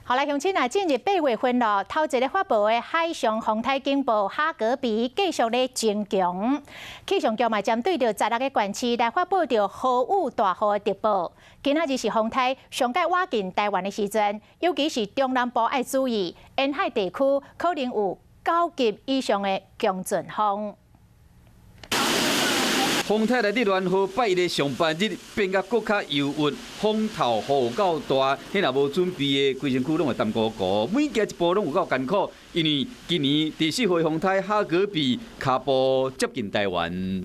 好來，鄉親啊，進入8月份咯，頭一个發布的海上風颱警報哈格比繼續咧增強。氣象局嘛針對著16個縣市來發布著豪雨大雨的特報。今仔日是風颱上蓋倚近台灣的時陣，尤其是中南部愛注意，沿海地區可能有9級以上的強陣風。風颱來佇聯合拜一的上班日變甲閣較憂鬱，風頭雨夠大，彼若無準備的，規身軀攏會澹糊糊，每行一步攏有夠艱苦。因為今年第四號風颱哈格比跤步接近台灣。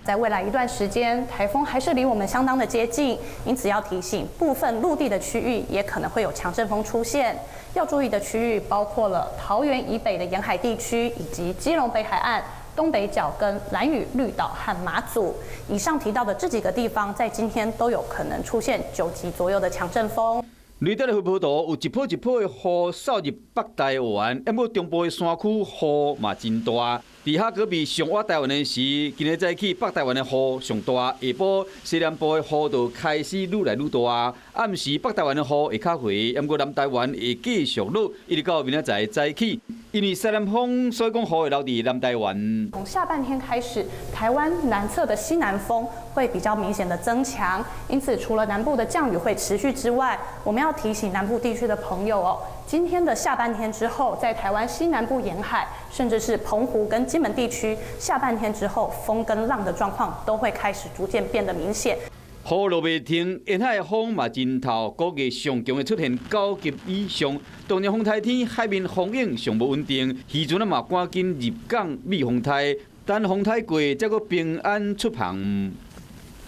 在未來一段時間，颱風還是離我們相當的接近，因此要提醒部分陸地的區域也可能會有強陣風出現。要注意的區域包括了桃園以北的沿海地區以及基隆北海岸、東北角跟蘭嶼綠島和馬祖。以上提到的這幾個地方，在今天都有可能出現9級左右的強陣風。雷達的分布圖有一波一波的雨掃入北台灣，毋過中部的山區雨嘛真大。佇哈格比上倚台灣的時，今日早起北台灣的雨上大，下晡西南部的雨就開始愈來愈大。暗時北台灣的雨會較回，毋過南台灣會繼續落，一直到明仔載早起。因為西南風，所以講雨會留佇南台灣。從下半天開始，台灣南側的西南風會比較明顯的增強，因此除了南部的降雨會持續之外，我們要提醒南部地區的朋友哦，今天的下半天之後，在台灣西南部沿海，甚至是澎湖跟金門地區，下半天之後，風跟浪的狀況都會開始逐漸變得明顯。雨落袂停，沿海的風嘛真透，估計上強會出現9級以上。當日風颱天，海面風湧上無穩定，漁船仔嘛趕緊入港避風颱，等風颱過，才閣平安出航。